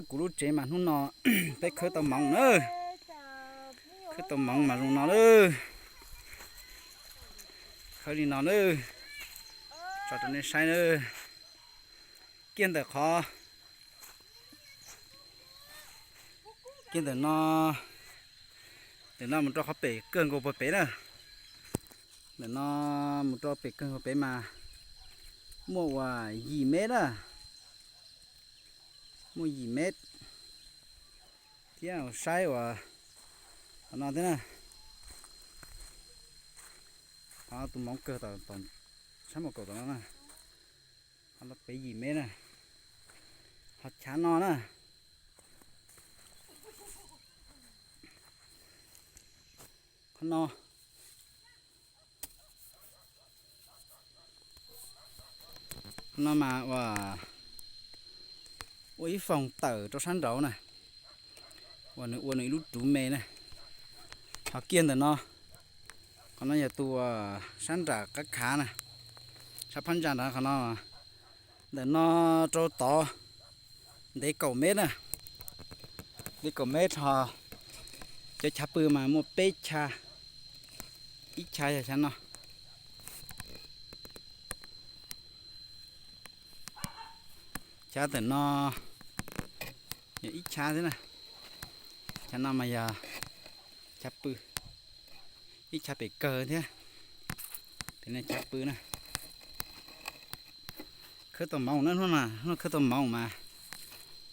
Kuv lub tsev mas hnub no peb khawb tau moov na. Khawb tau moov mas zoo no lawm. Khawb li no lawm, tso rau nej saib na. Kiag ntawm qhov, kiag ntawm no, ntawm no mus rau qhov pem kawg nkaus puag pem na. Ntawm no mus rau pem kawg nkaus pem mas muaj uas yim mev na, muaj yim mev thiab. Saib uas qhov no thiab na, qhov tus moov kawg tom, sab npau kaum tom no na, qhov no pem yim mev na, qhov chav no na, qhov no, qhov no mas ua, ua ib foom tawm rau sab nraud na, uas nws ua nws ib lub ruv me na. Ho kiag ntawm no, qhov no yog tus sab nram qab khav na, sab phab ntsa nrad qhov no. Ntawm no rau tod ntev kaum mev na, ntev kaum mev ho cov chav pw mas muaj peb chav, ib chav yog chav no, chav ntawm no yog ib chav thiab na, chav no mas yog chav pw, ib chav pem kawg thiab, pem no chav pw na. Khawb tau moov na, hnub no khawb tau moov mas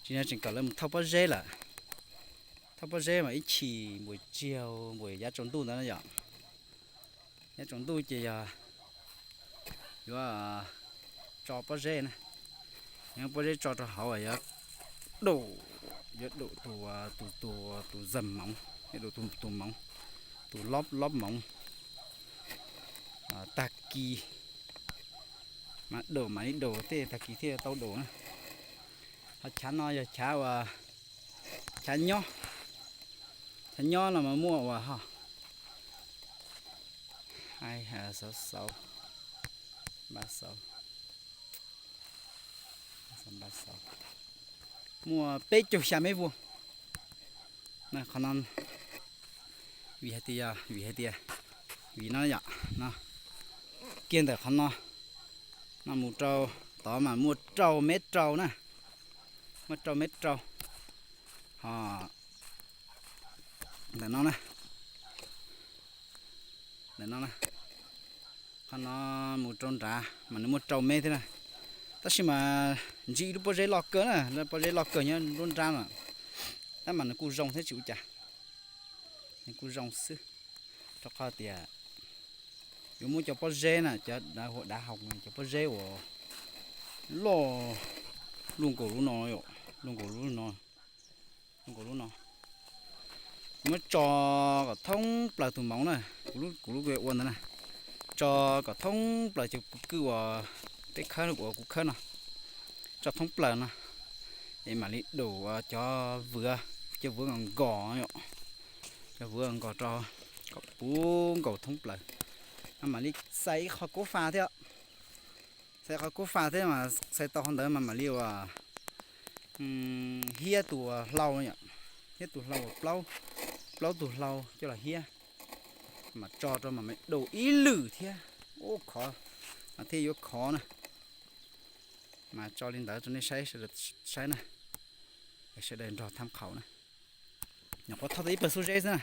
tsis no tseem kom lawv mus thauj pob zeb lawm. Thauj pob zeb mas ib chim npuas txiag npuas yav tsaus ntuj ntawd na yom. Yav tsaus ntuj ces yog yuav tso pob zeb na, yuav pob zeb tso rau hauv yuav daum, yuav daum tus, tus, tus, tus zam moov, yuav daum tus, tus moov, tus lob, lob moov. Tag kis mas daum mam li daum tej, tag kis thiaj tau daum na. Ho chav no yog chav uas, chav nyob, chav nyob no mas muaj uas ho xauv, xauv, npaj xauv, muaj peb caug xya mev vuag. Qhov no vim hais tias, vim hais tias, vim no yom, no kiag ntawm qhov no, no mus rau tod mas muaj rau mev rau na, muaj rau mev rau. Ho ntawm no na, ntawm no na, qhov no mus rau nrad mas nws muaj rau mev thiab na. Tab sis mas ntsib ib lub pob zeb loj kawg na, lub pob zeb loj kawg nyob nruab nrab no, tab mas nws kuj zoo thiab tsis ua cas, nws kuj zoo xwb. Rau qhov tias yuav muab cov pob zeb na, cov dav hau, cov pob zeb uas loj, luaj nkaus lub no, luaj nkaus lub no, luaj nkaus lub no, muab tso kom thoob plaws tus moov na, kuv lub, kuv lub ua ntawd na, tso kom thoob plaws cov kwj uas peb khawb uas kuv khawb no, tso thoob plaws no, es mam li daum cov vwv, cov vwv nkos nkos, cov vwv nkos rau kom puv nkaus thoob plaws. Mam li xais ib qho kuv fa thiab, xais qhov kuv fa thiab mas xais tau qhov ntawd mas mam li uas hiab tus hlau, hiab tus hlau uas plaub, plaub tus hlau coj los hiab, mam tso rau mam daum ib lwm thiab, ua khov, mas thiaj yuav khov na. Mas tso li ntawd rau nej saib, saib na, sawv daws nrog tham qhaum na. Nyuam qhuav thauj tau ib pawg xub zeb xwb na,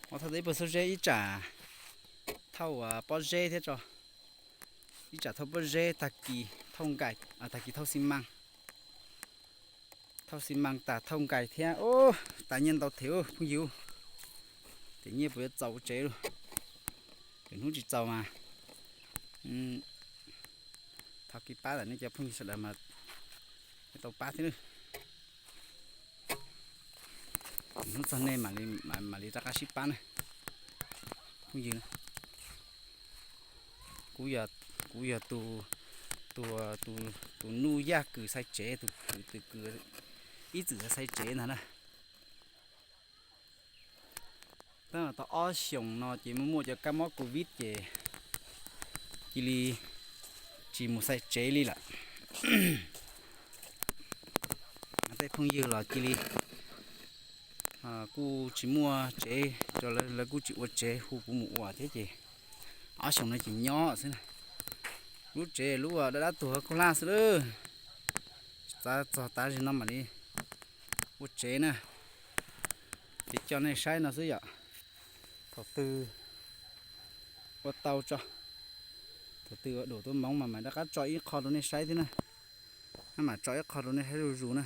qhuav thauj tau ib pawg xub zeb, ib tsam thauj pob zeb thiab tso, ib tsam thauj pob zeb, tag kis thauj nkais, tag kis thauj xi mas, thauj xi mas tas thauj nkais thiab. Ub, tas nyiaj ntau thiab phooj ywg, ces nyiaj puas yuav txaus ua tsev lauj? Lwm hnub tsis txaus mas thov kev pab ntawm nej cov phooj ywg sawv daws mas tau pab thiab. Hnub txog nej mam li rov qab sib pab na phooj ywg. Kuv, kuv yog tus, tus, tus nuj yaj kws xaiv tsev, tus kws, tus kws ib txwm xaiv tsev ntag na. Tab tau ob xyoos no ces muaj muaj cov kab mob covid ces cia li tsis mus xaiv tsev li lawm. Tej Phooj ywg los cia li kuj tsis muaj tsev, lawv kuj tsis ua tsev hu kuv mus ua thiab ces ob xyoos no ces nyob xwb na. Lub tsev lub dab dab tuag khaub hlab xwb lawm. Txav txog tav zim no mam li ua tsev na. Ces coj nej saib no xwb yom. Thaum twg ua tau tso, thaum twg ua dum tuaj moov mas mam rov qab tso ib qho rau nej saib thiab na. Mam tso ib qho rau nej saib zuj zus na.